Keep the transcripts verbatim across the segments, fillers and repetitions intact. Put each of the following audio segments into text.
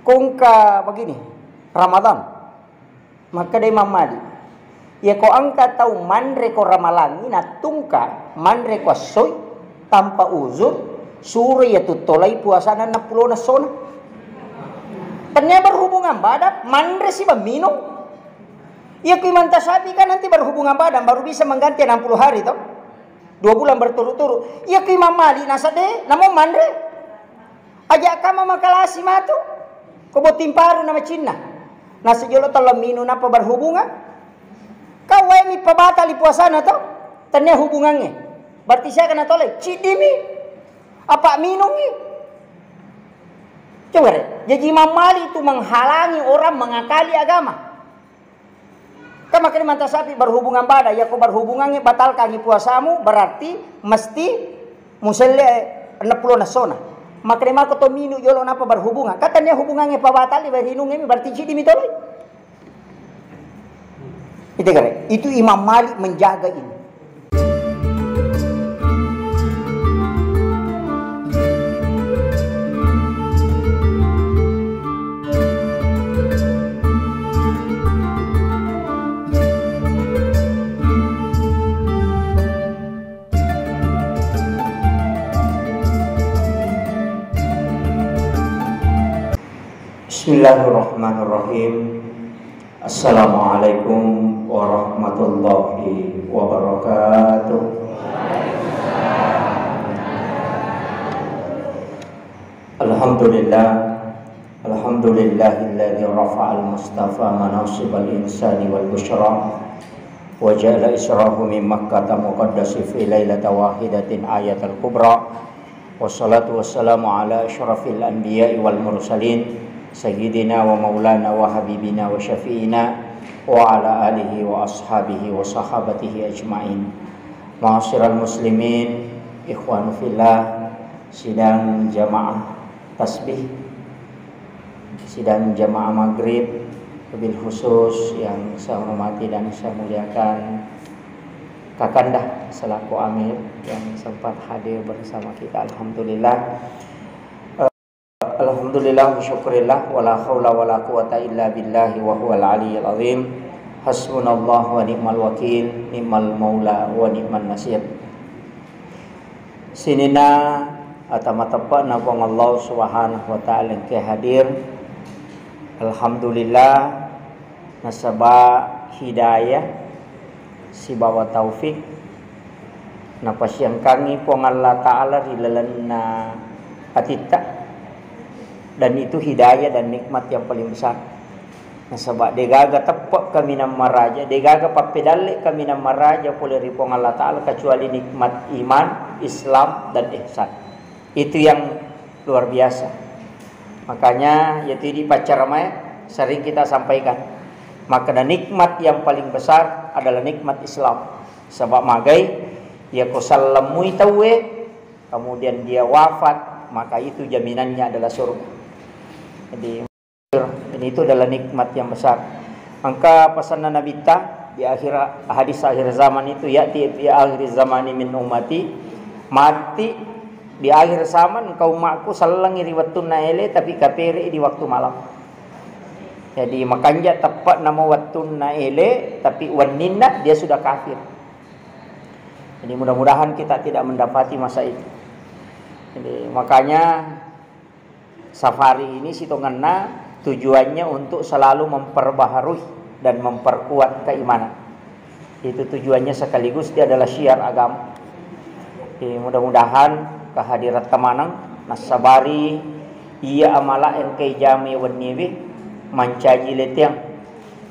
Ko engka begini, Ramadan. Makkeda Imam Malik, iya ko engka tau manre ko ramalangngi, nattungka manre ko essoi tanpa uzur, suro iya tuttolai puasana enam puluh essona. Tennia berhubungan badan, manre siba minung. Iya ko Imam Syafi'i kan nanti berhubungan badan baru bisa mengganti enam puluh hari toh. Dua bulan berturut-turut. Iya ko Imam Malik nasade, namo manre. Aja kama makalasi matu. Ko botting paru na macinna. Nasi jolo tolong minum apa berhubungan? Kau wae mi pabatali puasana to? Tennia hubungannya. Berarti siaga na tole? Cidimi. Apa minungi? Coba deh. Jadi Imam Malik itu menghalangi orang mengakali agama. Kan makanya manta sapi berhubungan badan, ya ko berhubungannya batalkangi puasamu, berarti mesti muselle enam puluh essona. Makanya mako to minu jolo napa berhubungan. Katanya hubungannya pabatali, berinungnya berarti cidi mitoloi. Itu kare. Itu Imam Malik menjaga ini. Bismillahirrahmanirrahim. Assalamualaikum warahmatullahi wabarakatuh. Alhamdulillah. Alhamdulillahilladzi rafa'al mustafa manasibal insani wal busyra wa ja'ala israhu min Makkata muqaddasi fi lailata wahidatin ayatal kubra. Wassalatu wassalamu ala asyrafil anbiya'i wal mursalin, sayyidina wa maulana wa habibina wa syafi'ina, wa ala alihi wa ashabihi wa sahabatihi ajma'in. Ma'asyiral muslimin, ikhwanu fillah, sidang jamaah tasbih, sidang jamaah maghrib, wabil khusus yang saya hormati dan saya muliakan Kakanda selaku Amir yang sempat hadir bersama kita. Alhamdulillah. Eh, Alhamdulillah, syukurillah, wala haula wala quwata illa billahi wa huwal aliyyil azim. Hasbunallah wa ni'mal wakil, ni'mal maula wa ni'man nasir. Sininna ata mateppe'na Puang Allah Subhanahu wa Ta'ala engka hadir. Alhamdulillah, nasaba hidayah sibawa taufik napasiangkangngi Puang Allah Ta'ala ri lalenna atitta, dan itu hidayah dan nikmat yang paling besar. Nasaba degaga teppe' kaminang maraja, degaga pappedalle kaminang maraja pole ri Puang Allah Ta'ala kecuali nikmat iman, Islam, dan ihsan. Itu yang luar biasa. Makanya, yaitu di paccaramae sering kita sampaikan. Maka nikmat yang paling besar adalah nikmat Islam. Sebab magai, ya ko salemmui tauwe, kemudian dia wafat, maka itu jaminannya adalah surga. Jadi, ini itu adalah nikmat yang besar. Engka pasanna Nabitta di akhir hadis akhir zaman itu, ya'ti fi akhir zamani min ummati, mati di akhir zaman engka ummakku sellengi ri wettunna ele tapi kapere di waktu malam. Jadi makanja teppe' namo wettunna ele tapi wenninna dia sudah kafir. Jadi mudah-mudahan kita tidak mendapati masa itu. Jadi makanya safari ini sitongenna tujuannya untuk selalu memperbaharui dan memperkuat keimanan. Itu tujuannya sekaligus dia adalah syiar agama. Jadi, mudah-mudahan kehadiran temaneng nassabari iya amala engkai jame wenniwi mancaji leteang.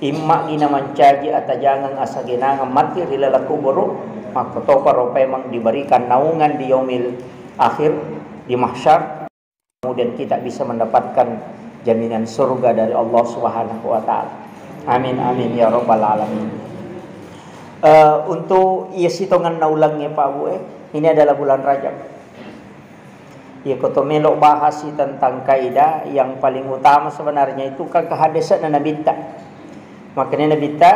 Imma gina mancaji atajangeng asagenangeng matti ri laleng kuburu, makkotopa ro paimeng diberikan naungan di yaumil akhir, di mahsyar. Kemudian kita bisa mendapatkan jaminan surga dari Allah Subhanahu wa Ta'ala. Amin, amin, ya Rabbal Alamin. Eh, untuk iya sitongenna ulengnge, Pak Bu, eh, ini adalah bulan Rajab. Iya, ko to melo bahas tentang kaidah, yang paling utama sebenarnya itu kan kehadisanna Nabitta. Makanya Nabitta,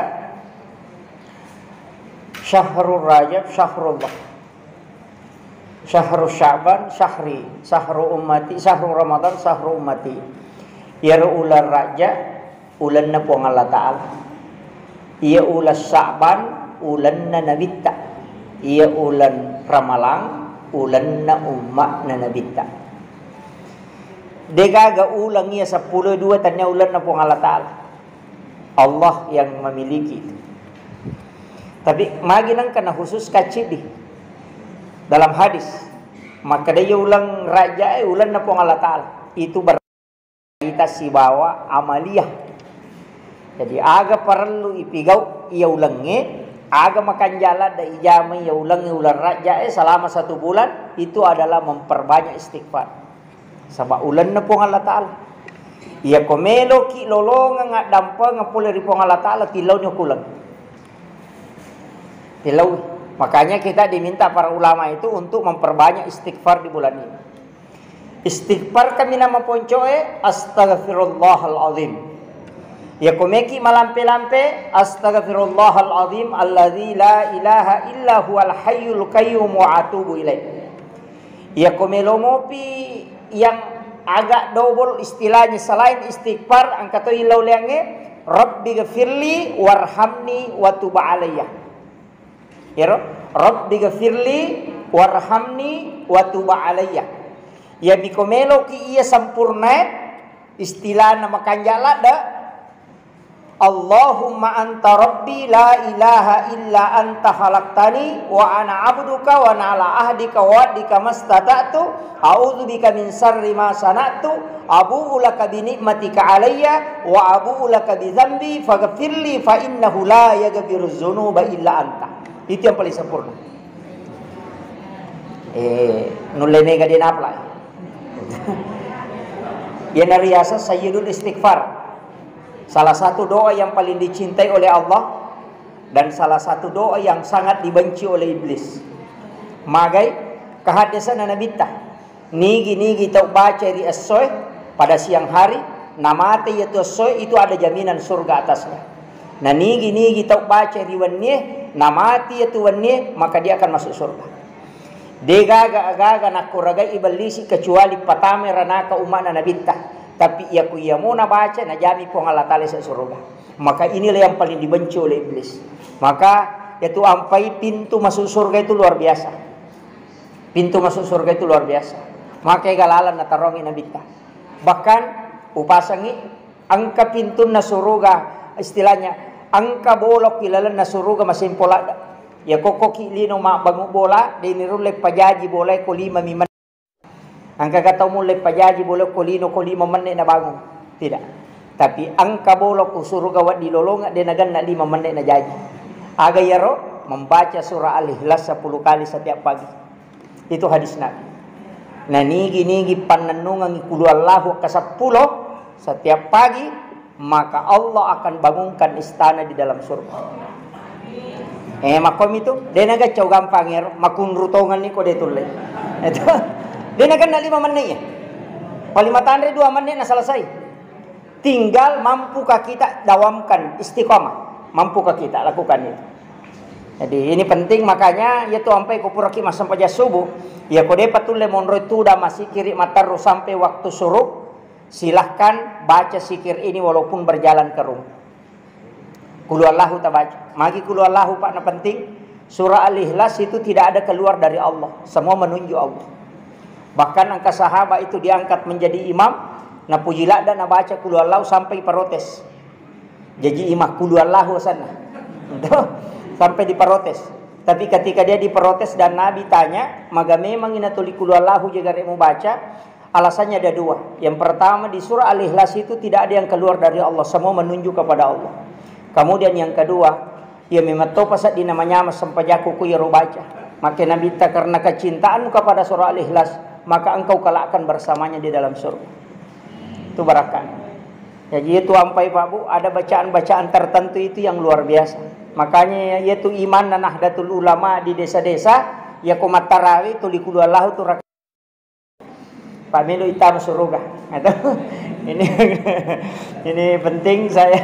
"Syahrul Rajab syahrullah." Syahru Sya'ban syahri, syahru ummati, syahru Ramadan syahru ummati. Iyaro uleng Rajja, ulenna Puang Allah Ta'ala. Iya uleng Sya'ban, ulenna Nabitta. Iya uleng Ramalang, ulenna umma'na Nabitta. Degaga uleng iya seppulo dua tania ulenna Puang Allah Ta'ala. Allah yang memiliki itu. Tapi magi nengka na khusus kacidi dalam hadis. Maka dia uleng Rajja, eh, ulenna Puang Allah Ta'ala. Itu ber- Ita sibawa amaliyah. Jadi, aga parellu ipigau iya ulengnge, aga makanja ladde ijama iya ulengnge, uleng Rajjae selama satu bulan, itu adalah memperbanyak istighfar. Saba ulenna Puang Allah Ta'ala. Iya ko meloki lolongeng addampengeng pole ri Puang Allah Ta'ala, tillauni okko uleng. Tillaui. Makanya kita diminta para ulama itu untuk memperbanyak istighfar di bulan ini. Istighfar kaminang maponcoe, "Astaghfirullahal azim." Iya ko meki malampe-lampe, "Astaghfirullahal azim alladzi la ilaha illa huwal hayyul qayyum wa atubu ilaih." Iya ko melo mopi yang agak double istilahnya selain istighfar, engka to ilauleangnge, "Rabbighfirli warhamni wa tub alayya." Iyaro, "Rabbighfirli warhamni wa tub alayya." Iya miko meloki iya sempurnae, istilahna makanja ladde, "Allahumma anta rabbi la ilaha illa anta khalaqtani wa ana abduka wa ana ala ahdika wa wa'dika mastata'tu, a'udzubika min syarri ma sana'tu, abu'u laka bi ni'matika alayya wa abu'u laka bi dzambi faghfirli fa innahu la yaghfirudz dzunuba illa anta." Itu yang paling sempurna. Eh, nulle mega dia napla. Iya nariaseng sayyidul istighfar. Salah satu doa yang paling dicintai oleh Allah dan salah satu doa yang sangat dibenci oleh iblis. Magai, kehaddesana Nabitta. Nigi-nigi tau baca ri essoe pada siang hari, namate iyatu essoe, itu ada jaminan surga atasnya. Na nigi-nigi tau baca ri wennie, namate iyatu wennie, maka dia akan masuk surga. Degaga agaga nakkuragai ibellisi kecuali patamai ranaka umma'na Nabitta. Tapi iya ku iyamo nabaca, najami Puang Allah Ta'ala ise surga. Maka inilah yang paling dibenci oleh iblis. Maka itu ampai pintu masuk surga itu luar biasa. Pintu masuk surga itu luar biasa. Maka ega lalang natarongi Nabitta. Bahkan upasangi engka pintunna suruga, istilahnya engka bolok ilalenna suruga masempo ladde. Ya kokkoki lino mabbangu bola, de nirulle pajaji bolae ko lima mi men-, engka ga tau mulle pajaji bola ko lino ko lima menne nabangung. Tidak. Tapi engka bolok ku suruga waddi lolonga de naganna lima menne najaji. Aga yaro? Membaca surah Al-Ikhlas sepuluh kali setiap pagi. Itu hadis Nabi. Na nigi-nigi pannennungengi kulu Allahu ke sepuluh setiap pagi, maka Allah akan bangunkan istana di dalam surga. Eh, makkomi tu, de nagaccau gampang ero, makunru tongenni ko de tulle. Itu. De naganna lima menit ya. Paling matanre dua menit na selesai. Tinggal mampukah kita dawamkan istiqomah? Mampukah kita lakukan itu? Jadi ini penting, makanya yaitu ampai ko puraki massempajang subuh, ya ko depa tulle monroi tudang masikiri materru sampai waktu syuruk, silahkan baca sikir ini walaupun berjalan ke rumah. Kulu Allahu tabaca. Magi kulu Allahu, Pak, na penting. Surah Al-Ikhlas itu tidak ada keluar dari Allah. Semua menunjuk Allah. Bahkan engka sahabat itu diangkat menjadi imam, napuji ladda nabaca kulu Allahu sampai protes. Jaji imam kulu Allahu sana. Sampai diprotes. Tapi ketika dia diprotes dan Nabi tanya, "Maga memang ina tuli kulu Allahu jaga rek mubaca?" Alasannya ada dua. Yang pertama, di surah Al-Ikhlas itu tidak ada yang keluar dari Allah, semua menunjuk kepada Allah. Kemudian yang kedua, iya memang topa seddina manyameng sempajakku ku iyaro baca. Maka Nabitta, karena kecintaanmu kepada surah Al-Ikhlas, maka engkau kelakkan bersamanya di dalam surga. Itu barakah. Jadi itu ampai Pak Bu, ada bacaan-bacaan tertentu itu yang luar biasa. Makanya yaitu imanna Nahdlatul Ulama di desa-desa, ya ko mattarawe tuli kulu Allahu tu raka- Pak melo itama suruga. Atau ini, ini penting saya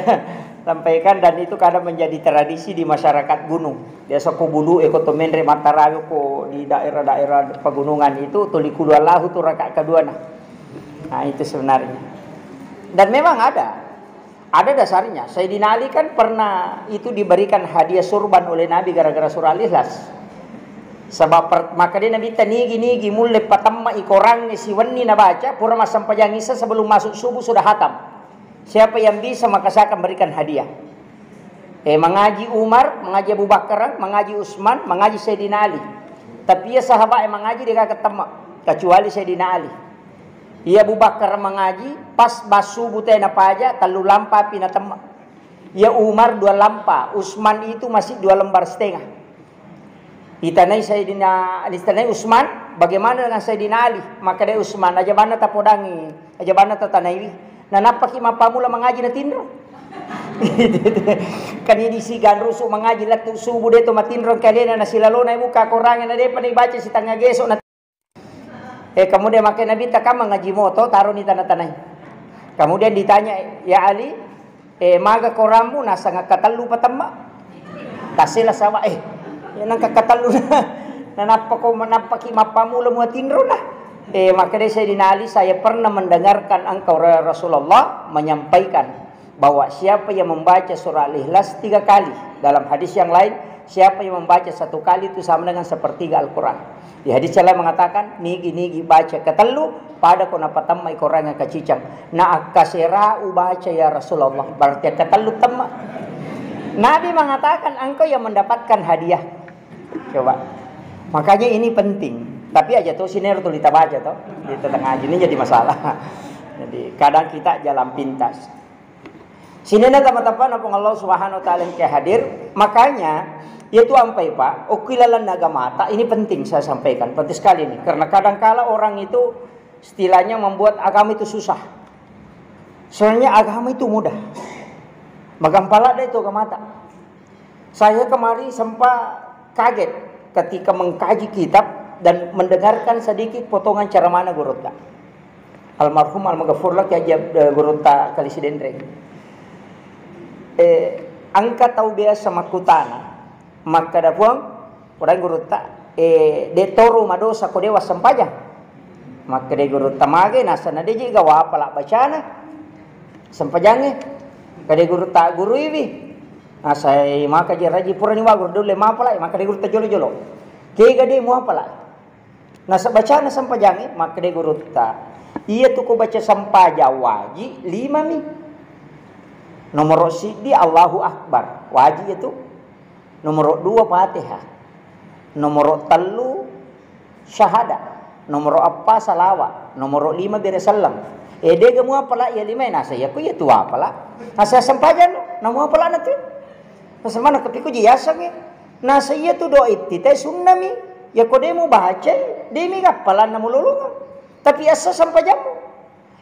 sampaikan dan itu kadang menjadi tradisi di masyarakat gunung. Biasa ko bulu, eh, ko to menre mattarawe ko di daerah-daerah pegunungan itu tuli kulu Allahu tu rakaat kedua nah. Nah, itu sebenarnya. Dan memang ada, ada dasarnya. Sayyidina Ali kan pernah itu diberikan hadiah surban oleh Nabi gara-gara surah Al-Ikhlas. Sebab per-, maka dia Nabi ta nigi-nigi mulle patemma i Quran siwenni nabaca, pura massempajang Isya sebelum masuk subuh sudah hatam. Siapa yang bisa maka saya akan berikan hadiah. Eh, mengaji Umar, mengaji Abu Bakar, mengaji Usman, mengaji Sayyidina Ali. Tapi ya sahabat yang mengaji dia kagak temma, kecuali Sayyidina Ali. Iya Abu Bakar mengaji, pas bas subuh tena paja, tellu lampa pi natemma. Iya Umar dua lampa, Usman itu masih dua lembar setengah. Itanai Sayyidina, itanai Usman, bagaimana dengan Sayyidina Ali? Maka dia Usman, aja bana tapodangi, aja bana tatanaiwi. Nanappaki mappamula mengaji natinro. Kan ini si ganrusu mengaji lettu subuh dia tu matinro kalena nasilalona buka korange na depa dibaca sitanga geso na Eh, kemudian maka Nabi ta, "Kam mengaji moto, taroni tana-tanai." Kemudian ditanya, "Ya Ali, eh, maga korammu?" Nasanga katellu patemma. Tasela sawa, eh, ya nangka katellu. Nanappa ko, nappaki mappamula muatinro na. Eh, maka dia Sayyidina Ali, "Saya pernah mendengarkan engkau, ya Rasulullah, menyampaikan bahwa siapa yang membaca surah Al-Ikhlas tiga kali, dalam hadis yang lain, siapa yang membaca satu kali itu sama dengan sepertiga Al-Quran." Di hadis yang lain mengatakan, "Nigi-nigi baca ketellu, pada ko napatemmai Quran yang kacicang. Na akkaserau baca ya Rasulullah." Berarti ketellu temma. Nabi mengatakan, "Engkau yang mendapatkan hadiah." Coba. Makanya ini penting. Tapi aja tuh sini tuli tabaca tuh. Di tengah ini jadi masalah. Jadi kadang kita jalan pintas. Sininna tama-tama na Puang Allah Subhanahu wa Ta'ala engka hadir. Makanya, yaitu ampai, Pak, okki lalenna agamata, ini penting saya sampaikan, penting sekali ini. Karena kadangkala orang itu istilahnya membuat agama itu susah. Sebenarnya agama itu mudah. Magampang ladde itu agamata. Saya kemarin sempat kaget ketika mengkaji kitab dan mendengarkan sedikit potongan ceramahna gurutta. Almarhum almaghfurlah Kiai Haji Ab-, eh, gurutta Kali Sidenreng. Eh, engka tau biasa makkutana, makkeda, "Puang, purae gurutta, eh, de toro madosa ko de wassempajang?" Makkeda gurutta, "Mage, nasana de je gawa apala bacana sempajangnge." Kade gurutta, "Guruiwi." Nasai maka je raji purani wa guru dole mapala, makkeda gurutta, "Jolo-jolo. Kega de muapala?" Nasa bacana sempajangnge, makkeda gurutta, "Iya tu ko baca sempajang waji lima mi. Nomoro siddi Allahu Akbar, waji itu. Nomoro dua Fatihah. Nomoro tellu syahada. Nomoro eppa salawa. Nomoro lima bere selleng. Eh, dega muapala iya lima, nasa iya ku iya tu apala. Nasa sempajang, namu apala na tu?" Nasa mana kepiku ji yasangnge. Nasa iya tu doa iftitah sunnami. Ya ko de mubacai, de mi gappalanna mulolongeng. Tapi assa sempajammu.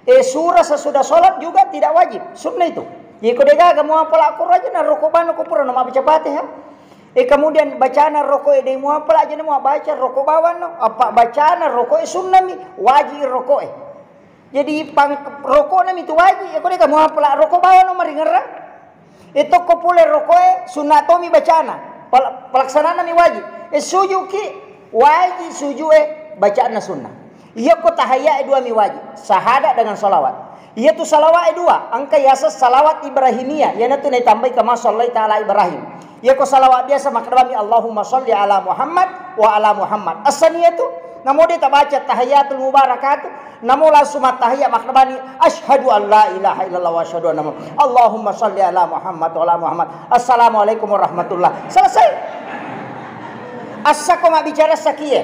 Eh, surah sesudah sholat juga tidak wajib, sunnah itu. Jadi ko degaga muapala Quran aja na roko bano ko pura no mabaca Fatihah. Eh, kemudian bacana roko e de muapala aja na muabaca roko bawano. Apa bacana roko e sunnah mi, wajib roko e. Jadi pang roko na mi tu wajib, ya ko dega muapala roko bawano maringerra. E tokko pole rokoe sunna tomi bacana. Pel-, pelaksanana mi wajib. E sujuki wajib sujue bacaanna sunnah. Iyako tahayya e dua mi wajib, sahada dengan salawat. Iyatu salawat e dua, engka yaseng salawat Ibrahimiyah, iyanatu naitambai kama sallaita ala Ibrahim. Iyako salawat biasa makkeda bami Allahumma salli ala Muhammad wa ala Muhammad. Assaniyatu, namo de tabaca tahiyatul mubarakatu, namo langsung mattahiyya makkeda bani, "Asyhadu an la ilaha illallah wa asyhadu anna Muhammad. Allahumma salli ala Muhammad wa ala Muhammad. Assalamualaikum warahmatullah." Selesai. Assako mabbicara sakie.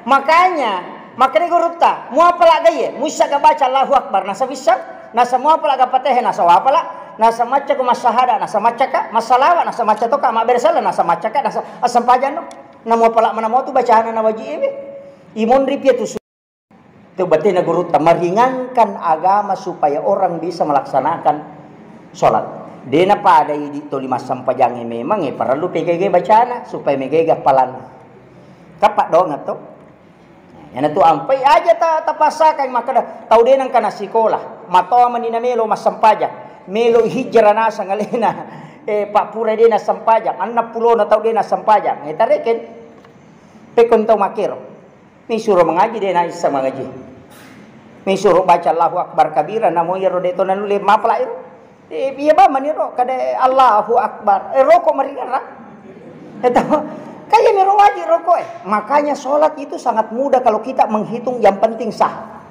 Makanya, makanya gurutta, muapala gaie, muissa ga baca Allahu Akbar, nasa wissa, nasa muapala ga Fatihah, nasa wapala, nasa macca ko massahada, nasa macca ka massalawa, nasa macca to ka mabbere selleng, nasa macca ka, nasa assampajang no. Na muapala mana mo tu bacana na wajib e. Imonri pia tu su-, tu batena gurutta meringankan agama supaya orang bisa melaksanakan sholat. Dena pada idi toli massampajangnge memang e parellu pegege bacana supaya megege appalanna. Kappa doang to. Iyanatu ampai aja ta-, tapassakai makkeda tau de nengka nasikola, matoa mani namelo massampajang, melo hijrah naseng alena, eh, pappura de nassampajang, enneng pulona tau de nassampajang, eh, tareken, pekko tau makkero, misuro mangaji de naisseng mangaji. Mi suruh baca Allahu Akbar kabira, namo iyaro de to nanulle mapala iro. Eh, iya ba maniro kada Allahu Akbar. Eh, rokok maringerra. Itu. Kan iya miro wajib rokok, eh. Makanya sholat itu sangat mudah kalau kita menghitung yang penting sah.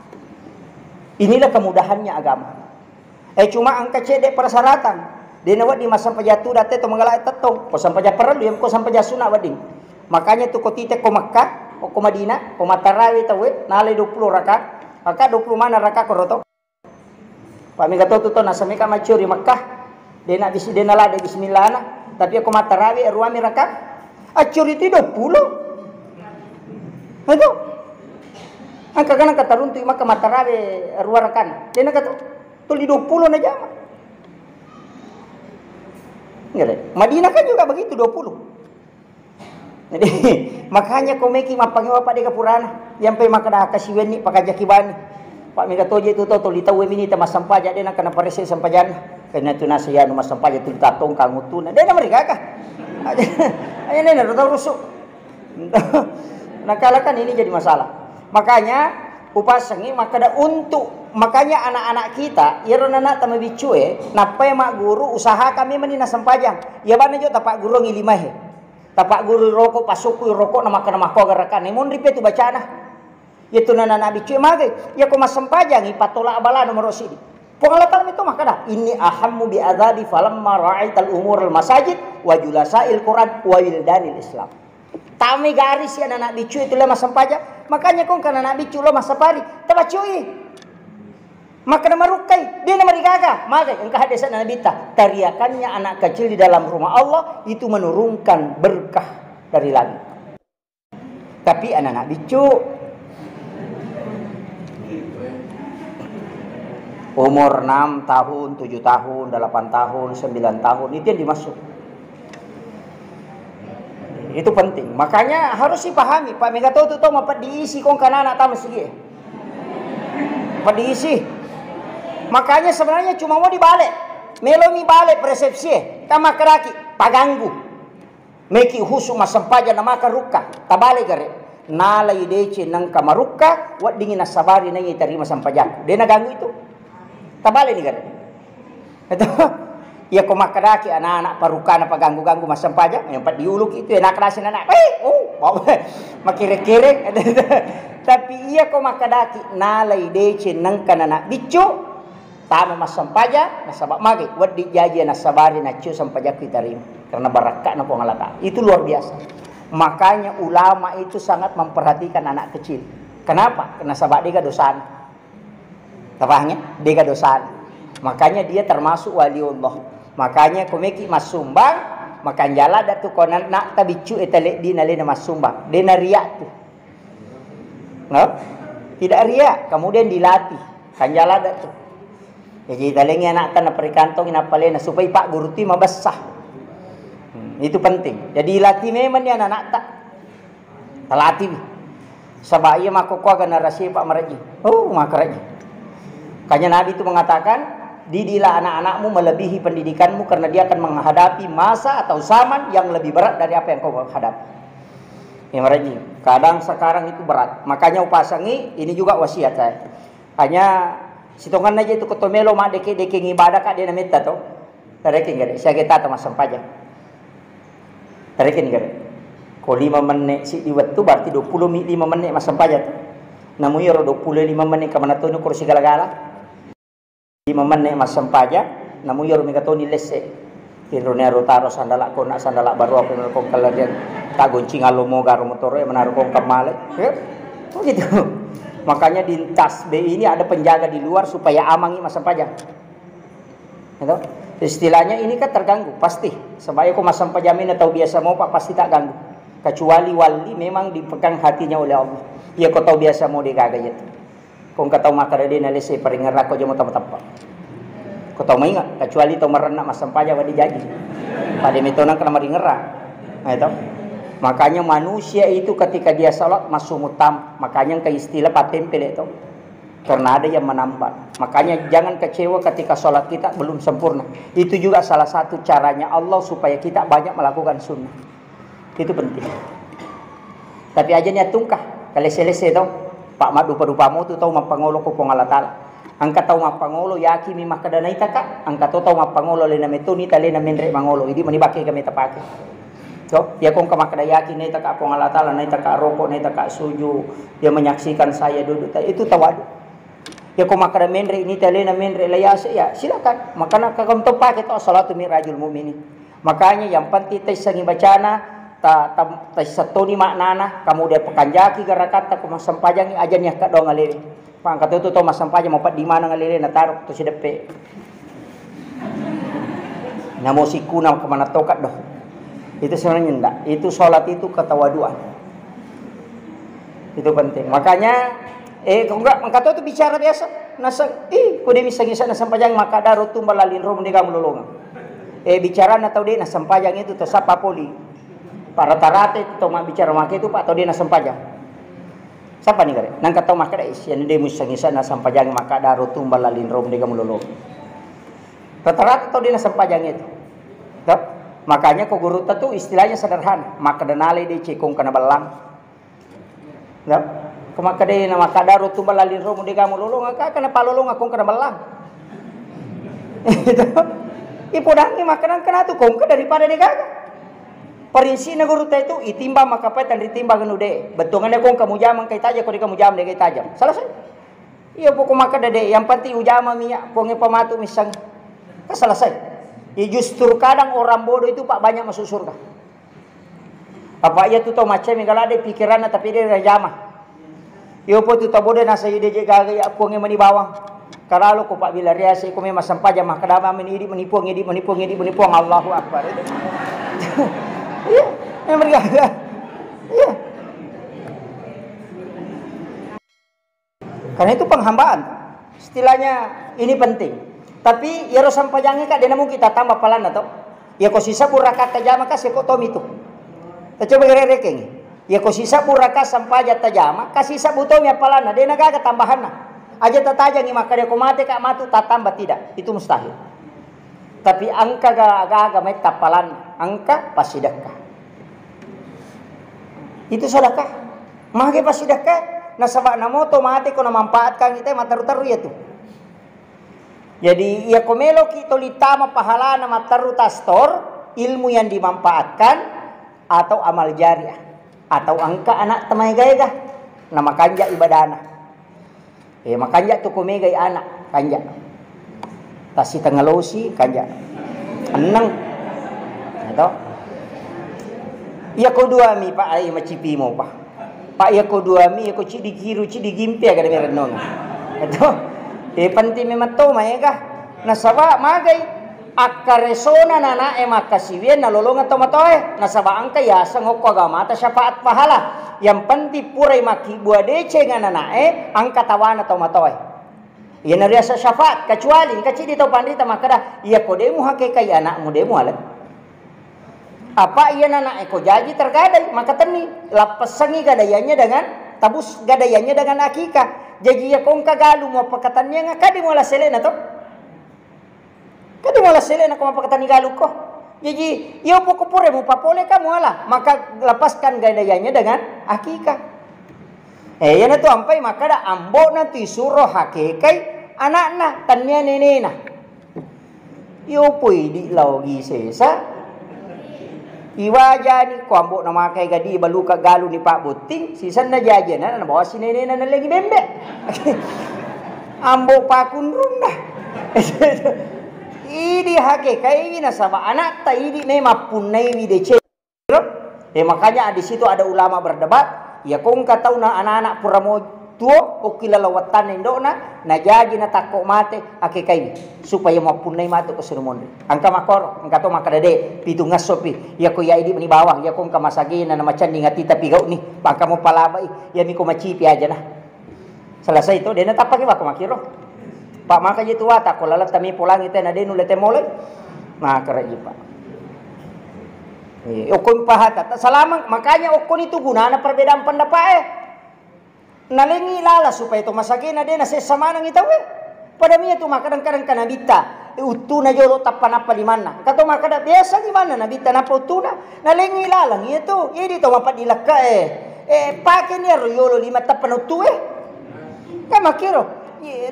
Inilah kemudahannya agama. Eh, cuma engka cedde persyaratan. De nawedding massempajang tudang te to manggala tettong. Ko sempajang parellu, iya ko sempajang sunna wedding. Makanya tu ko tite ko Makkah, ko Madinah, ko mattarawe tauwe, nalai dua puluh rakaat. Rakaat dua puluh mana rakaat ko roto? Pak mega to tu to nasameka maccio ri Makkah. De na bisi de na lade bismillah na. Tapi ko mattarawe ruami rakaat. Accuri tu dua puluh. Itu. Angka kana kataruntu Makkah mattarawe rua rakaat. De na katu. Tuli dua puluh na jama. Nggak ada. Madinah kan juga begitu, dua puluh. Jadi, makanya ko meki mappangewa pada ke purana, yang pe makkada kasiwenni pakajaki bani. Pak mega toje tu to, tuli tau mini ta massampaja de na kana parese sampajanna. Karena tu nasa ya nu massampaja tu tatong kangutuna. De na mereka kah? Aja ne na tau rusuk. Nakalakan ini jadi masalah. Makanya upasengi makkada untuk, makanya anak-anak kita, iyaro anak tamabiccue, nappai magguru, usahakan memang ni nasempajang. Iya bana jo tapaggurungi limae. Tapagguru rokok, pasukku rokok na makkana makko garakan. Monri pe tu bacana. Iya tu anak-anak biccue magai. Iya ko massempajangi patola abala nomor sidi. Puang Allah Ta'ala itu makkada, "Inni ahammu bi adzabi falamma ra'aital umural masajid wa julasa'il Quran wa wildanil Islam." Tame garis ya anak biccu itu le massempajang. Makanya kong kana anak biccu lo massapari, tabacui. Makkana marukkai, de na marigaga. Magai engka hadis Nabi ta, tariakannya anak kecil di dalam rumah Allah itu menurunkan berkah dari langit. Tapi anak-anak biccu umur enam tahun, tujuh tahun, delapan tahun, sembilan tahun, itu yang dimaksud. Itu penting. Makanya harus dipahami, Pak, mega to tu to mapeddi isi kong kana anak tama sigi. Peddi isi. Makanya sebenarnya cuma mau dibalik. Melomi balik persepsi, kan makkedaki, paganggu. Meki husu massempajang na maka rukka, tabale gare. Nalai deceng nengka marukka, weddingi nassabari nai tarima sempajang. De naganggu itu. Tabale ni gare. Itu. Iya ko makkedaki anak-anak parukkana paganggu-ganggu massempajang, yang pat diuluki itu enak nasi anak. Eh, oh, makire-kire. Tapi iya ko makkedaki nalai deceng nengka anak biccu, tama massempajang, nasaba magai, wedding jaji nassabari naccio sempajakku itarima. Karena barakka'na Puang Allah Ta'ala. Itu luar biasa. Makanya ulama itu sangat memperhatikan anak kecil. Kenapa? Nasaba dega dosana. Tapahang ya? Dega dosana. Makanya dia termasuk waliullah. Makanya komeki massumbang, makanjala datu konanna tabiccu eta leddi nalena massumbang. Dena riak tu. No? Tidak riak, kemudian dilatih. Kanjala ada tu. Jadi talengi anak tanah perikantongi napalena supaya Pak Guru tu mabessa. Hmm, itu penting. Jadi latih memang ni anak-anak tak. Talatiwi. Saba iya makkokkoa generasi Pak Maraji. Oh, makaraji. Makanya Nabi itu mengatakan, didilah anak-anakmu melebihi pendidikanmu karena dia akan menghadapi masa atau zaman yang lebih berat dari apa yang kau hadapi. Ya, Maraji. Kadang sekarang itu berat. Makanya upasangi, ini juga wasiat saya. Hanya sitonganna je tu kotomelo ma deke-deke ibadah ka de nametta to. Tarekeng gare, siaga tata massempajang. Tarekeng gare. Ko lima menne siddi wettu berarti dua puluh mi lima menne massempajang tu. Namu iyaro dua puluh lima menne kamana toni kursi gala-gala. Lima menne massempajang, namu iyaro mega toni lesse. Tinro nero taro sandala kona sandala baru apa kong kalarian. Tak goncing alo moga ro motoro ya menaro kong kamale. Ya. Begitu. Makanya di tasbih ini ada penjaga di luar supaya amangi massempajang. Gitu. Istilahnya ini kan terganggu, pasti. Sebab ko massempajang mina tau biasa mau, Pak, pasti tak ganggu. Kecuali wali memang dipegang hatinya oleh Allah. Iya ko tau biasa mau degaga itu. Ko engka tau makkeda de nalesse paringerra ko jamo tau mateppa. Ko tau mainga, kecuali tau marenna massempajang wadi jaji. Pada metona kena maringerra. Nah, itu. Makanya manusia itu ketika dia salat masuk mutam, makanya engka istilah patempele itu. Karena ada yang menambah. Makanya jangan kecewa ketika sholat kita belum sempurna. Itu juga salah satu caranya Allah supaya kita banyak melakukan sunnah. Itu penting. Tapi aja niat tungkah, kalese-lese to. Pak maddupa-dupa mo tu tau mappangolo ko Puang Allah Ta'ala. Engka tau mappangolo, yakin mi makkeda naitaka, engka to tau mappangolo alena metto nita alena menre mangolo, idi mani bakke ga meta pake. To, ya ko engka makkeda yakin naitaka Puang Allah Ta'ala, naitaka rokok, naitaka suju, dia menyaksikan saya duduk, ta-, itu tawadu. Ya ko makkeda menre nita alena menre layase, ya silakan. Makana kagam to pake to, salatu mi'rajul mu'minin. Makanya yang penting taissengi bacana, ta-, ta-, taisseng toni maknana, kamudian pakanjaki garakatta ko massempajangi, aja niakka doang alewe. Pangka tu, tu tau massempajang mau peddi maneng alele na taro tu sideppe. Namo sikuna kemana tokat doh. Itu sebenarnya ndak. Itu sholat itu ketawaduan. Itu penting. Makanya, eh, kok enggak, engka to tu bicara biasa. Naseng, ih, kode miseng-iseng naseng pajang maka daro tumbal lalin rom de kamu lolongan. Eh, bicara na tau de naseng pajang itu to sapa poli. Pak rata-rata itu to mak bicara make itu Pak tau de naseng pajang. Sapa ni gare? Nangka tau makkeda, "Ih, sian de miseng-iseng naseng pajang maka daro tumbal lalin rom de kamu lolongan." Rata-rata tau de naseng pajang itu. To? Makanya ko gurutta tu istilahnya sederhana, makkeda nalai de cekong kena bellang. Nggak? Ko makkeda na makkeda ro tu balla linro mu de gamu lolong, ka kana palolong aku kana balla. Itu. Ipodangi makkeda kana tu kongka daripada de gaga. Parinsina gurutta itu itimbang makkapai tanri timbang anu de. Bettuanna kongka mujama kai taja ko de kamu jama de kai taja. Selesai. Iya pokok makkeda de, yang penting ujama miya, konge pamatu missang. Kan selesai. Ya justru kadang orang bodoh itu Pak banyak masuk surga. Apa iya tu tau macca mega ladde pikiranna tapi de najama. Iyo po tu tau bodoh nasa ide je gaga ya kuangnge mani bawang. Karalo ko Pak bila riase ko memang sempajang mah kedama meni idi menipuang idi menipuang idi menipuang Allahu Akbar. Iya, memang gaga. Iya. Karena itu penghambaan. Istilahnya ini penting. Tapi iyaro sampajangnge ka dena mungkin tatamba palanna to. Iya ko sisebbu rakaat tajama ka seko tomi tu. Tacoba gere rekeng. Iya ko sisebbu rakaat sampajang tajama ka sisebbu tomi appalanna dena gaga tambahanna. Aja tatajangi makkeda ko mate ka matu tatamba tidak. Itu mustahil. Tapi engka ga-, gaga mai tappalanna, engka passidekka. Itu sedekah. Mage passidekka, nasaba namo to mate ko namanfaatkan kita matteru-teru iya tu. Jadi iya ko meloki toli tama pahalana matteru tastor, ilmu yang dimanfaatkan atau amal jariah atau engka anak temaega-ega namakanja ibadana. Eh, makanja tu ko megai anak, kanja. Tassi tengalosi, kanja. Enneng. Ya to? Iya ko dua mi, Pak, ai macipi mo, Pak. Pak, iya ko dua mi, iya ko cidi kiru, cidi gimpi, aga de merennong. Ya to? Eh, penting memang to, maega. Nasaba magai. Akkaresona nana'e makkasiwiang nalolongeng tomatoae, nasaba engka yaseng okko agamata syafaat pahala. Yang penting purai makkibbua deceng anana'e, engka tawana tomatoae. Iyana riaseng syafaat, kecuali engka cidi tau panrita makkeda, "Iya ko de muhakekai anakmu, de mualeng." Apa iya nana'e ko jaji tergadai, maka tenni lappessangi gadaiannya dengan tabus gadaiannya dengan akikah. Jaji iya ko engka galu muappakatenniang, engka de muala selena to. Kan muala selena ko mappakatenni galu ko. Jaji, iya poko pura mupapole ka muala, maka lepaskan gadaiannya dengan akikah. Eh, iyana tu ampai makkeda ambo'na tu isuro hakekai anakna, tania nenena. Iyo poi di lao gi sesa. Iwajani ko ambo'na makai gadi baluka galu ni Pak Botting, sisenna jajana nabawa sinenena nalengi bembe. Ambo pakunrunna. Idi hakekaiwi nasaba anakta idi memang punnaiwi deceng. Eh, makanya di situ ada ulama berdebat, ya ko engka tauna anak-anak pura mo tuo, okki laleng wettanna indo'na, najaji natakko mate, akekaiwi. Supaya mappunnai matu ko sunu monri. Engka makkoro, engka to makkeda de, pitu ngesso pi. Iya ko iya idi meni bawang, iya ko engka masagena na macenning atita pigau ni, pangka mo palabai, iya mi ko macipi aja nah. Selesai to, dena tappaki wako makiro. Pak maka je tuata, ko laleng tami polangi tena denu lete molai. Makara ji, Pak. Eh, okko pahata, ta-, salama, makanya okko ni tu gunana perbedaan pendapat eh. Nalengi lala supaya to masagena de nasessa manengi tauwe. Pada mia tu makkadang-kadang ka nabitta, eh, uttuna jolo tappa nappa limanna. Engka to makkada biasa limanna nabitta nappa uttuna. Nalengi laleng iya tu. Idi to mapaddi lekka eh. Eh, pake ni aro yolo lima tappa na uttue. Kan makkiro,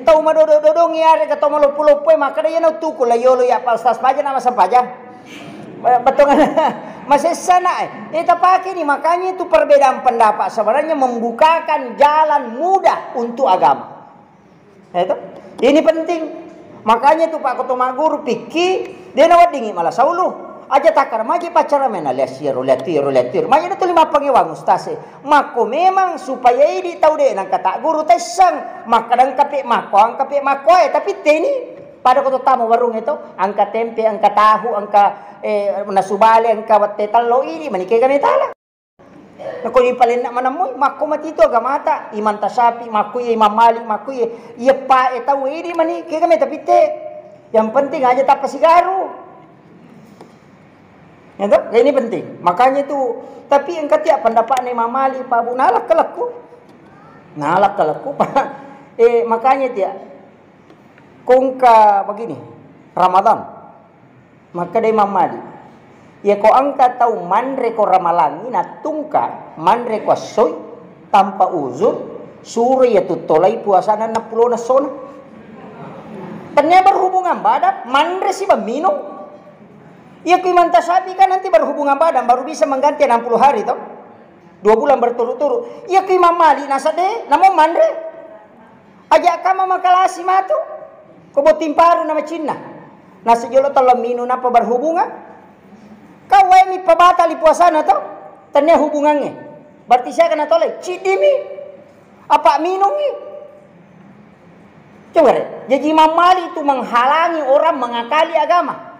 tau madodo-dodongi arega tau maloppo-loppoe makkeda, "Iyana uttuku la yolo ya Pak Ustaz Paja na masempajang." Bettuanna masessa na e. Eh, tapake ni, makanya itu perbedaan pendapat sebenarnya membukakan jalan mudah untuk agama. Ya itu. Ini penting. Makanya itu Pak Ketua Magguru pikki, de naweddingi mala saulu. Aja takkara maji paccara mena liassiero, liatiro, liatiro. Maji na tuli mappangewang ustaz e. Makko memang supaya idi tau de nangka tagguru taisseng. Makkeda engka pe makko, engka pe makko e, tapi teni pada ko to tama warung e to, engka tempe, engka tahu, engka, eh, nasu bale, engka wette tello, idi mani kega metala. Nako ipalenna manemmoi, makko mati tu agamata, Imam Tasyafi, makko iya Imam Malik, makko iya, iya pae tau idi mani kega meta pitte. Yang penting aja tappa sigaru. Ya toh? Ini penting. Makanya itu, tapi engka tiap pendapatna Imam Malik, Pak Bu, nalakkalakku. Nalakkalakku, Pak. Eh, makanya tiap kongka begini, Ramadan. Makkeda Imam Malik, iya ko engka tau manre ko ramalangi, nattungka, manre ko essoi, tanpa uzur, suro iya tuttolai puasana enneng pulona essona. Tennia berhubungan badan, manre siba minung. Iya ku Imam Tasyafi kan nanti berhubungan badan, baru bisa mengganti enam puluh hari toh. Dua bulan berturut-turut. Iya ku Imam Malik nasa de, namo manre. Aja kama makalasi matu. Ko botting paru na macinna. Nasa jolo tello minung nappa berhubungan. Kau wae mi pabatali puasana to. Tennia hubungannya. Berarti siaga na tolai? Ciddi mi. Apa minungi? Coba re. Jadi Imam Malik itu menghalangi orang mengakali agama.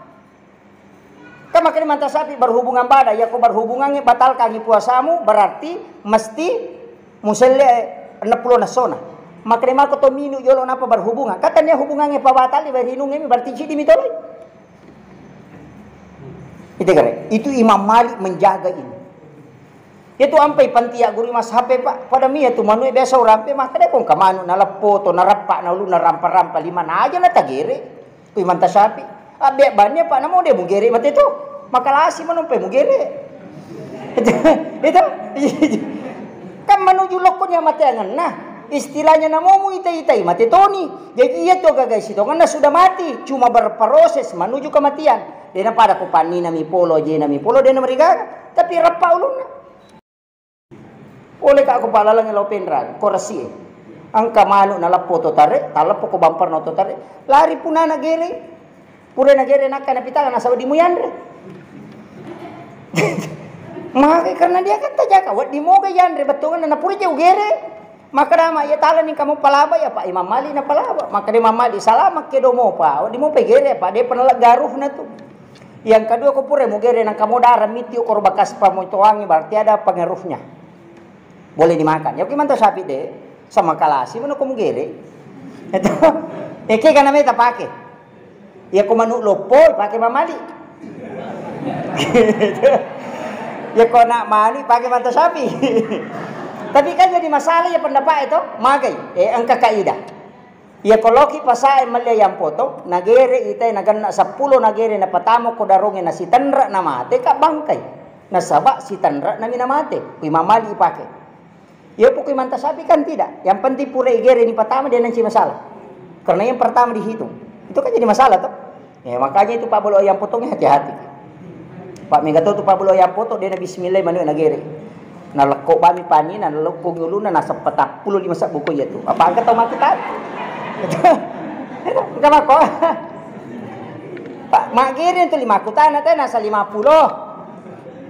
Kan makkeda Imam Tasyafi berhubungan badan, iya ko berhubungannya batalkangi puasamu, berarti mesti muselle enneng pulona essona. Makkeda makko to minung jolo nappa berhubungan. Kan tennia hubungannya pabatali, baru inungnya mi, berarti ciddi mi tolai. Itu kare. Itu Imam Malik menjaga ini. Itu ampai pantia guru mazhab e, Pak. Pada mia tu manu e biasa urampe, makkeda ko engka manu naleppo to, narappa na ulunna rampa-rampa lima na aja na tagere. Kui manta sapi. Abbe banni apa namo de mugere mate to. Makalasi manompe mugere. Itu, itu. Kan menuju lokkonya mate angenna. Istilahnya namo mu ita-itai mate toni. Jadi iya to gagai sitongenna sudah mati, cuma berproses menuju kematian. Dena pada ko pannina mi polo, jena mi polo, dena merigaga. Tapi rappa ulunna. Pole ka ko palaleng lao penrang, ko resi e. Engka manu naleppo to tare, taleppo ko bamparna to tare. Lari punana gere. Pura nagere nakka napitala nasaba di muyanre. Maka karena dia kan tajaka, waddi moga yanre bettuanna na pura je ugere. Makkeda ma, "Iya talani kamu palaba ya, Pak Imam Malik na palaba." Makkeda Imam Malik, "Salama ke do mopa, waddi mopa gere, Pak, de pernah garuh na tu." Yang kedua, ko pura mugere nang kamu darah miti ukor bakas pamocoangi, berarti ada pengaruhnya. Boleh dimakan. Ya, oke, mantap sapi de, sama kalasi mana ko mugere. Itu, eke kana meta pake. Iya ko manu loppo, pake Imam Malik. Iya ko anak mani, pake mata sapi. Tapi kan jadi masalah ya pendapat itu, magai. Eh, engka kaidah. Iya ko loki pasae melli ayam potong, nagere itai nagenna seppulo nagere napatamo ko daronge nasitenre namate ka bangkai. Nasaba sitenre nami namate. Ku Imam Malik ipake. Iya, pokoknya manta sapi kan tidak. Yang penting pura igere ni pertama dia nanti masalah. Karena yang pertama dihitung. Itu kan jadi masalah toh. Ya, makanya itu Pak Bolo yang potongnya hati-hati. Pak Mega tuh, tuh Pak Bolo yang potong dia na bismillah manu na gere. Na lekko bami pani, na lekko nguluna na sepatappulo lima sabbu ko iya tuh. Apa angkat tau mati tadi? Enggak mako. Pak, magere itu lima kutana teh nasa lima puluh.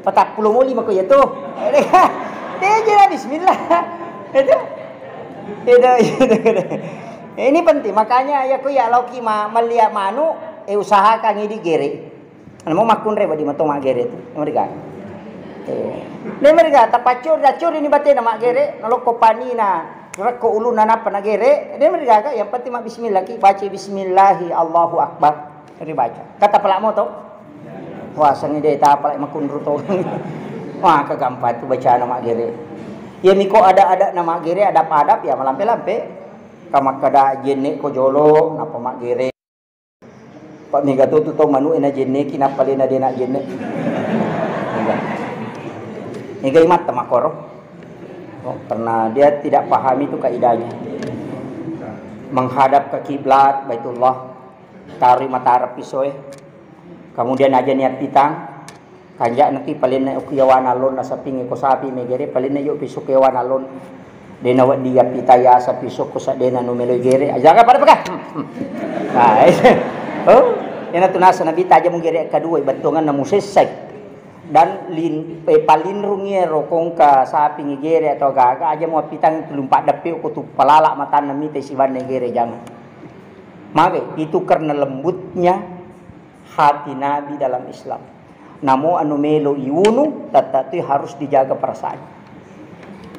Patappulo moli mako iya tu. Dia je lah bismillah. Itu. Itu, itu, itu. Ini penting. Makanya ya ku ya loki ma, melli manu, eh, usahakan ini gere. Anu mau makunre badi mato magere tu. Mereka. Eh. Ini mereka tapaccuri, taccuri ni batena magere, nalokko panina, rekko uluna napa nagere, ini mereka yang penting ma bismillah ki, baca bismillahi Allahu Akbar. Ribaca. Kata pala moto. Wah, sangi de ta pala makunru to. Wah, kagampang tu bacana maggere. Iya miko ada-ada na maggere, adab-adab ya malampe-lampe. Kamakkada jenne ko jolo, napa maggere. Pak mega tu tu to manu ena jenne ki napa lena dena jenne. Mega imat makoro. Oh, karena dia tidak paham itu kaidahnya. Menghadap ke kiblat Baitullah, taroi mata Arab pisoe. Kemudian aja niat pitang, kanjak nanti paling naik ukiawan alon na saping ko sapi megere, paling naik yuk pisuk kewan alon. Dena wak dia pita ya sapi soko sadena numelo gere. Aja pada peka. Nah, oh, ena tu nasa nabi tajam gere kedua, betongan namu sesai. Dan lin-, eh, palinrungi ero kongka sapi ngegere atau gaga aja mau pitang tulung paddeppe ko tu palala matanna mite sibanne gere, jangan. Mage, itu karena lembutnya hati Nabi dalam Islam. Namo anu melo iwunu, tetapi harus dijaga perasaan.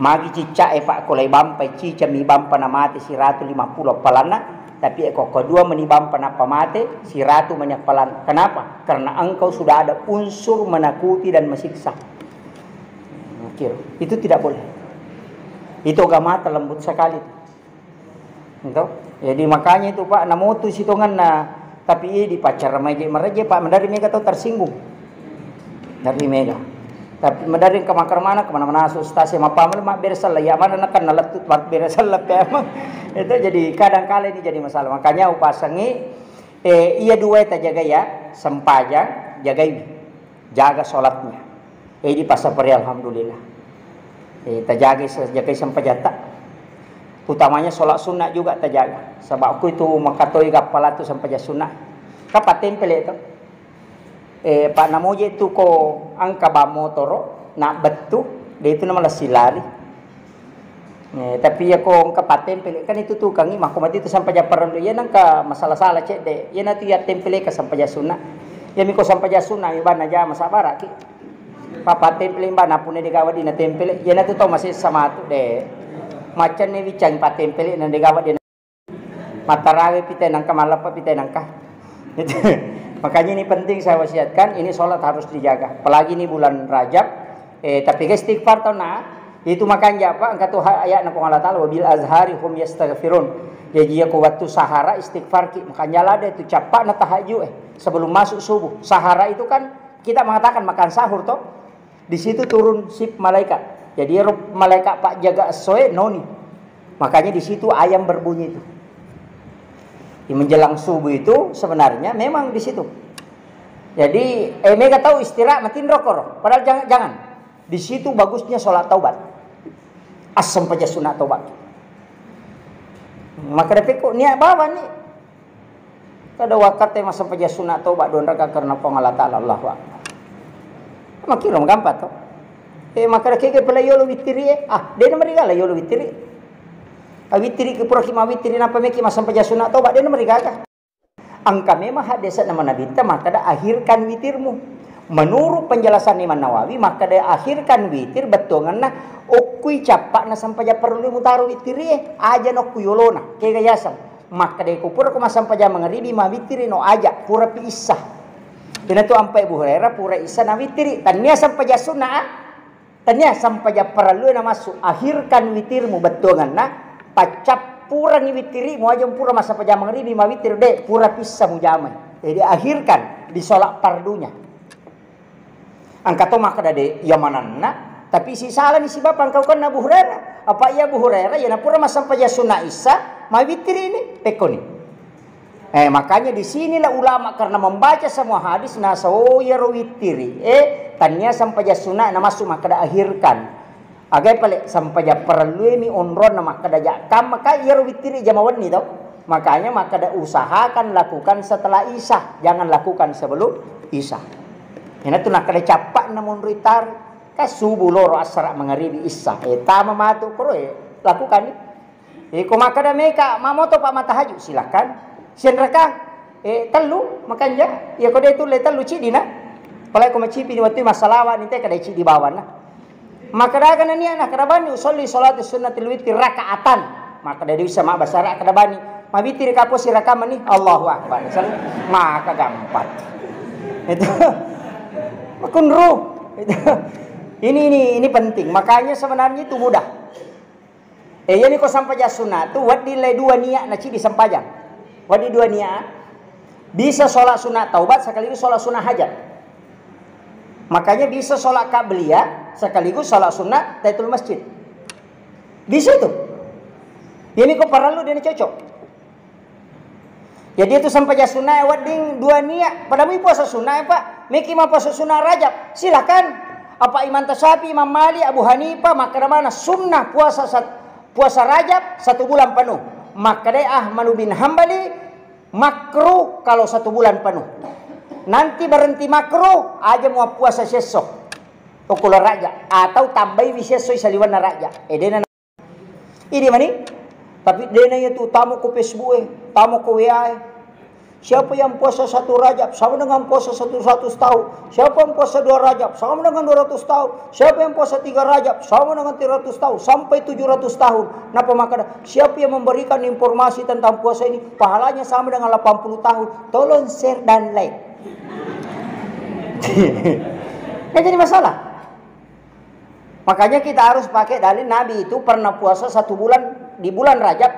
Magi cicak e, Pak, ko lai bampai cicak mi bampa na mate siratu lima puluh appalanna, tapi eko kedua meni bampa nappa mate siratu meni appalanna. Kenapa? Karena engkau sudah ada unsur menakuti dan mesiksa. Itu tidak boleh. Itu agama terlembut sekali. Gitu. Jadi makanya itu, Pak, namotu sitonganna, tapi iya dipacar maje maraje, Pak, madari mega tau tersinggung. Dari mega. Tapi madari kemana-mana, kemana-mana susah sih, apa mana mak beresal ya, mana nakan naletut mak beresal lah, Pak, emang. Itu jadi kadang kala ini jadi masalah. Makanya upasangi, eh, iya dua tajaga ya, sempajang, jagai. Jaga sholatnya. Eh, di pasapari, alhamdulillah. Eh, tajaga se-, jaga sempajatta. Utamanya sholat sunnah juga tajaga. Sebab aku itu makatoi gappala tu sempaja sunnah. Kapa tempel itu? Eh, Pak, namoje tu ko angka ba motoro, nak betu, dia itu nama silari. Eh, tapi iya ko engka pattempele, kan itu tukangi, makko mati itu sampaja parellu. Iya nengka masalah-salah cedde. Iya natu iya tempele ka sampaja sunna. Iya miko sampaja sunna mi banna jama sabaraki. Pa pattempele mbak napune degawa dina tempele. Iya natu tau masessa matu de. Macanne wicang pattempele na degawa dina. Mattarawe pite nangka, malleppa pite nangka. Makanya ini penting saya wasiatkan, ini sholat harus dijaga. Apalagi ini bulan Rajab, eh, tapi ke istighfar tau na, itu makanya apa, engka tu ha-, ayat na Puang Allah Ta'ala, "Wabil azhari hum yastaghfirun." Jadi ya ko waktu sahara istighfar ki, makanya ada itu cappa na tahajud, eh, sebelum masuk subuh. Sahara itu kan kita mengatakan makan sahur toh. Di situ turun sip malaikat. Jadi, ero malaikat pak jaga essoe noni. Makanya di situ ayam berbunyi itu. Di menjelang subuh itu sebenarnya memang di situ. Jadi, eh, mega tahu istirahat, matinro koro. Padahal jangan, jangan. Di situ bagusnya sholat taubat. Assem paja sunat taubat. Maka dapet kok niat bawa nih. Kada wakkatte massempajang sunna toba dua rakaat karena Puang Allah Ta'ala, Allahu Akbar. Makkiro magampang to. Eh, makkeda kege pela yolo wittiri e. Ah, dena marigala yolo wittiri. Ah, wittiri ki pura ki mawittiri nappa meki massempajang sunna toba dena marigaga. Engka memang haddese'na manabitta makkeda akhirkan witirmu. Menurut penjelasan Imam Nawawi makkeda akhirkan witir bettuangenna okkui cappa'na sempajang parellui mutaro wittiri e. Aja nokku yolona. Kega yaseng. Makkeda ko pura ko massempajang mangaribi mawittiri no aja, purapi issa. Iyanatu ampai Abu Hurairah pura issa nawittiri. Tania sempajang sunna, ah. Tania sempajang parellue namassu. Akhirkan witirmu bettuangenna, paccappurangi wittirimu aja pura massempajang mangaribi mawittiri de, purapi issa mujamai. Jadi akhirkan di sholat fardunya. Engka to makkeda de, iya manenna, tapi sisalani sibab pangkaukanna Abu Hurairah. Apa iya Abu Hurairah, iya napura massempajang sunna issa, mawittiri ni, pekkoni. Eh, makanya di sinilah ulama karena membaca semua hadis, nasa, oh, iyaro wittiri. Eh, tania sempajang sunna namassu makkeda akhirkan. Agai pale sempajang parelluemi onronna makkeda ja kamma, ka iyaro wittiri jama wenni to. Makanya makkeda usahakan lakukan setelah isya, jangan lakukan sebelum isya. Iyanatu nakkeda cappa'na monroi taro. Ka subuh loro assara mangaribi isya. Eh, tama matu koro, eh, lakukan ni. Eh, ko makkeda meka mamoto pa matahaju, silakan. Sianraka, eh, tellu makanja. Iya ko de tulle tellu ciddi na. Apalagi ko macipi ni wettu massalawa ni te kada ciddi bawanna. Makkeda aga nania, nakkeda bani usolli sholatu sunnatil witri rakaatan. Makkeda de bisa mabbasara, kada bani. Mawittiri kapo siraka mani, Allahu Akbar. Sel-, maka gampang. Itu. Makunru. Itu. Ini, ini, ini penting. Makanya sebenarnya itu mudah. Eh, iyani ko sempajang sunat tu wedding lai dua niat na cidi sempajang. Wedding dua niat. Bisa sholat sunat taubat sekaligus sholat sunat hajat. Makanya bisa sholat qabliyah sekaligus sholat sunat tahiyatul masjid. Bisa itu. Iyani ko parellu de na cocok. Jadi itu sempajang sunnae wedding dua niat. Pada mui puasa sunnae, Pak. Meki mappuasa sunnah Rajab. Silakan. Apa Imam Tasyafi, Imam Malik, Abu Hanifah, makkeda mana sunnah puasa sat-, puasa Rajab satu bulan penuh. Makkeda Ahmad bin Hambali, makruh kalau satu bulan penuh. Nanti berhenti makruh, aja mau puasa sesso. Okko Rajab. Atau tambahi sesso saliwenna Rajab. Edena Idi mani, tapi dena iya tu tamo ko Facebook e, tamo ko W A e. Siapa yang puasa satu Rajab sama dengan puasa satu ratus tahun. Siapa yang puasa dua Rajab sama dengan dua ratus tahun. Siapa yang puasa tiga Rajab sama dengan tiga ratus tahun. Sampai tujuh ratus tahun. Napa maka siapa yang memberikan informasi tentang puasa ini, pahalanya sama dengan delapan puluh tahun. Tolong share dan like. Nggak jadi masalah. Makanya kita harus pakai dalil Nabi itu pernah puasa satu bulan di bulan Rajab,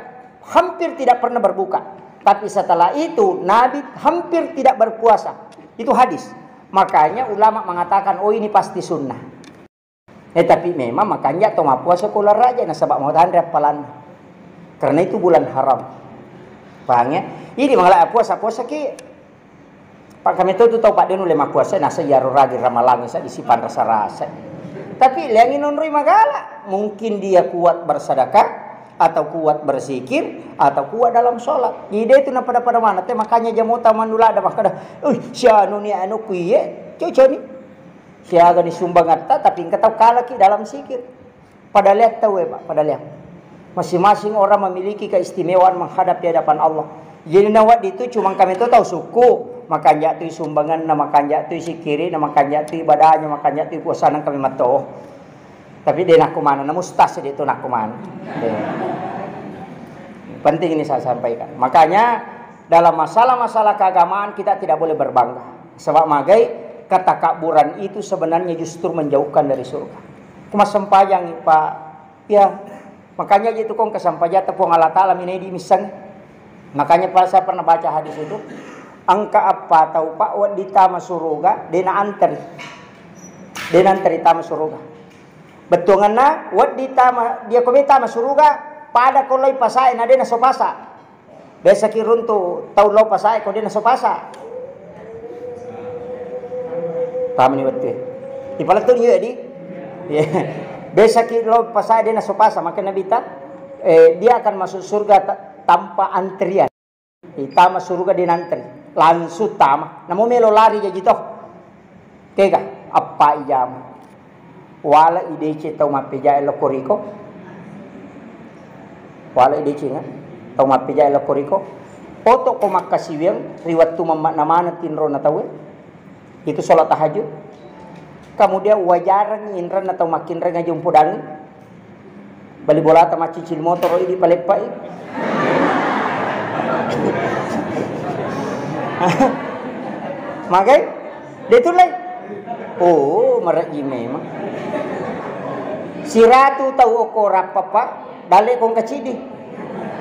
hampir tidak pernah berbuka. Tapi setelah itu Nabi hampir tidak berpuasa. Itu hadis. Makanya ulama mengatakan, "Oh, ini pasti sunnah." Eh, tapi memang makanya to mappuasa ko Rajab nasaba mau tanre appalan. Karena itu bulan haram. Paham ya? Ini malah puasa-puasa ki Pak, kami tu, tu tau Pak de nulle mappuasa, nasa iyaro ragi ramalang sa disipan rasa-rasa. Tapi leangi nonroi magala, mungkin dia kuat bersedekah, atau kuat berzikir, atau kuat dalam sholat. Ide tu napada-pada mana te, makanya jamota manula ada makkada, "Uih, sianu ni anu kuiye, cocok ni. Siaga ni sumbangatta, tapi engka tau kalaki dalam zikir." Pada lihat tau e, Pak, pada lihat. Masing-masing orang memiliki keistimewaan menghadap di hadapan Allah. Jadi, nawa itu cuma kami tu tau suku, makanja tu sumbangan, na makanja tu sikiri, na makanja tu ibadahnya, makanja tu puasana kami mato. Tapi de nakku mana, na mustas de tu nakku mana. De. Penting ini saya sampaikan. Makanya dalam masalah-masalah keagamaan kita tidak boleh berbangga. Sebab magai, ketakaburan itu sebenarnya justru menjauhkan dari surga. Kuma sempajang, Pak. Ya, makanya itu kong kesempajatta Puang Allah Ta'ala minedi misseng. Makanya pa-, saya pernah baca hadis itu, engka appa tau, Pak, wedding tama suruga, dena antri. Dena antri tama suruga. Bettuanganna, wedding tama, dia ko tama suruga, pada ko loi pasae, na dena so pasa. Biasaki runtu tau lao pasae ko de naso pasa. Paham ni wettu e? Ipalettu ni di? Iya. Biasaki lao pasae de naso pasa, maka Nabi ta, eh, dia akan masuk surga ta-, tanpa antrian. Itama surga de nantri, langsung tama. Namo melo lari jaji toh. Kega, appa ijama. Wala ideceng tau mappejae lokko riko. Wala ideceng, eh, tau mappejae lokko riko. Oto ko makkasiwiang ri wettu mammakna maneng tinrona tauwe. Itu sholat tahajud. Kemudian wajareng inrenna tau makkinreng aja umpodangi. Bali bolata maccicil motoro idi paleppai. Magai? De tullai? Oh, marejji memang. Siratu tau okko rappappa, dalle kongka ciddi.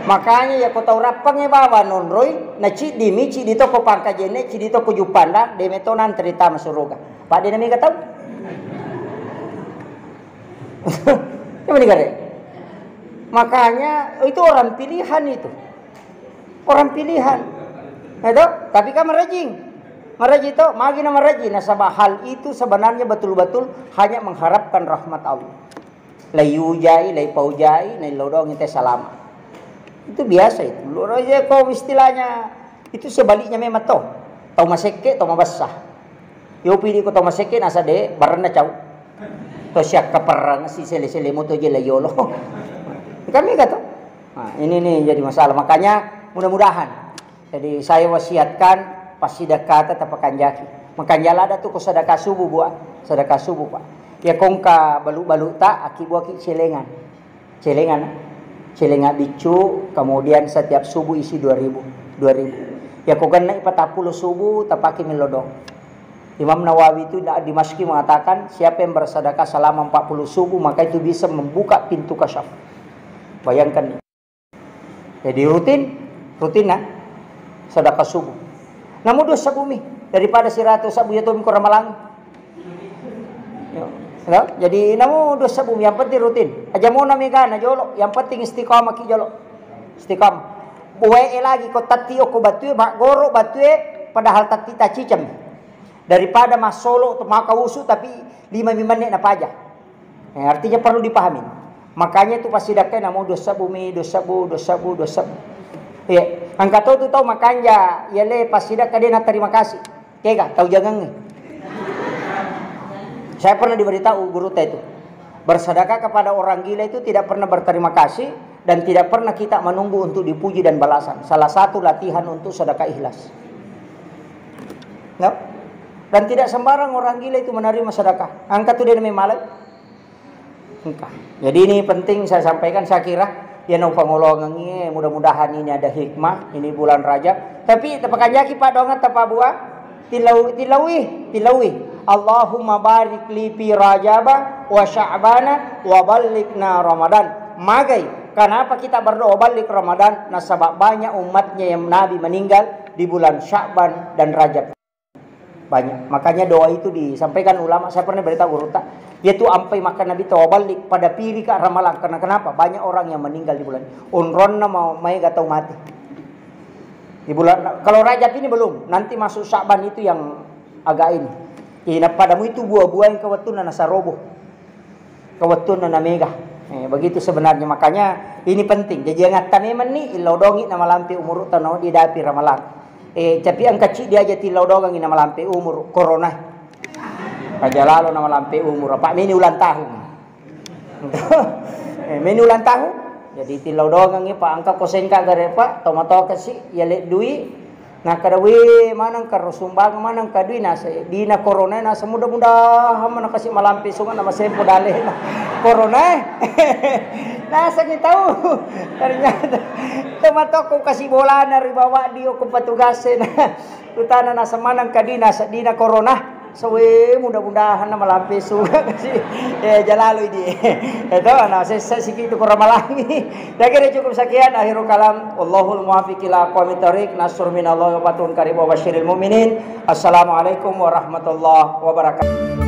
Makanya ya ko tau rappangnge bawang nonroi, na ciddi mi, ciddi tokko pangkajenne, ciddi tokko juppandang, de meto nantri tama suruga. Padde na mega tau. Coba digare. Makanya itu orang pilihan itu. Orang pilihan. Itu, tapi kan merajing. Maraji to, magi na maraji. Nasaba hal itu sebenarnya betul-betul hanya mengharapkan rahmat Allah. Lai ujai, lai paujai, nai lodong ite salama. Itu biasa itu. Loro je ko istilahnya itu sebaliknya memang to. Tau masekke, tau mabessa. Yopi di ko tau masekke nasa de baranna cau. To siakka perang si sele-sele moto je lai yolo. Kami kata. Nah, ini nih jadi masalah. Makanya mudah-mudahan Jadi, saya wasiatkan, passidekata tapakanjaki. Makanja ladda tu ko sedekah subuh, Bu, ah. Sedekah subuh, Pak. Ya, kongka balu-balu ta, aki buaki celengan. Celengan, ah. Celengan biccu, kemudian setiap subuh isi dua ribu, dua ribu. Ya, ko genna patappulo subuh, tapake melodong. Imam Nawawi itu da-, Dimasyqi mengatakan, siapa yang bersedekah selama empat puluh subuh, maka itu bisa membuka pintu kasyaf. Bayangkan. Jadi rutin, rutin nah, sedekah subuh. Namu dua sebbu mi, daripada siratu sebbu ya tomi ko ramalang. Yo, yo, jadi namu dua sebbu mi, yang penting rutin. Aja mau nami gana jolo, yang penting istiqamah ki jolo. Istiqamah. Boe lagi ko tatti okko batue, maggoro batue, padahal tatti taciceng. Daripada massolo to maka usu tapi lima mi menne napaja. Eh, artinya perlu dipahami. Makanya itu passidakka namo dua sebbu mi, dua sebbu, dua sebbu, dua sebbu. Iya, engka to tu tau makanja, iya le passidakka de na terima kasih. Kega tau jangangnge. Saya pernah diberitahu guru itu. Bersedekah kepada orang gila itu tidak pernah berterima kasih dan tidak pernah kita menunggu untuk dipuji dan balasan. Salah satu latihan untuk sedekah ikhlas. No? Dan tidak sembarang orang gila itu menerima sedekah. Angkat tu dia demi malai. Engka. Jadi ini penting saya sampaikan, saya kira ya no pangolongengi, mudah-mudahan ini ada hikmah, ini bulan Rajab. Tapi tepakanjaki Pak Dongan tapa bua, tilau tilaui, tilaui. Allahumma barik li fi Rajaba wa Sya'bana wa ballighna Ramadan. Magai, kenapa kita berdoa balik Ramadan? Nasaba banyak umatnya yang Nabi meninggal di bulan Sya'ban dan Rajab. Banyak. Makanya doa itu disampaikan ulama, saya pernah beritahu gurutta, yaitu ampai makan Nabi tawabalik pada piri ka Ramalang. Karena kenapa? Banyak orang yang meninggal di bulan ini. Onronna mau maega tau mati. Di bulan, kalau Rajab ini belum, nanti masuk Sya'ban itu yang agak ini. Ina padamu itu buah-buah yang kawattunna nasarobo. Kawettunna namega. Eh, begitu sebenarnya. Makanya ini penting. Jaji angatta memenni, illaudongi namalampe umuru tano didapi Ramalang. Eh, tapi engka ciddi aja tillaudongangi namalampe umuru, corona. Raja lalo namalampe umuru, apa meni ulang tahun. Eh, meni ulang tahun. Jadi tillaudongangi, Pak, engka kosengka gare, Pak, tomatoka si, ya le dui, Nakkeda, "We, maneng karo sumbang, maneng ka dui nase, dina corona nase, mudah-mudahan mana kasi malampe sunga na masempo dalena corona." Nasengi tau. Ternyata tematokku kasi bolana ri bawah dio ko petugasena. Utana nase maneng ka dui nase dina corona. Sawe, mudah-mudahan na malampe sunga kasi. Eh, jalalo idi. Itu, nah, sessa siki tu kurang malangi. Saya kira cukup sekian, akhirul kalam. Wallahul muwaffiq ila aqwamit thariq. Nasrun minallahi wa fathun qarib wa basyiril mu'minin. Assalamualaikum warahmatullahi wabarakatuh.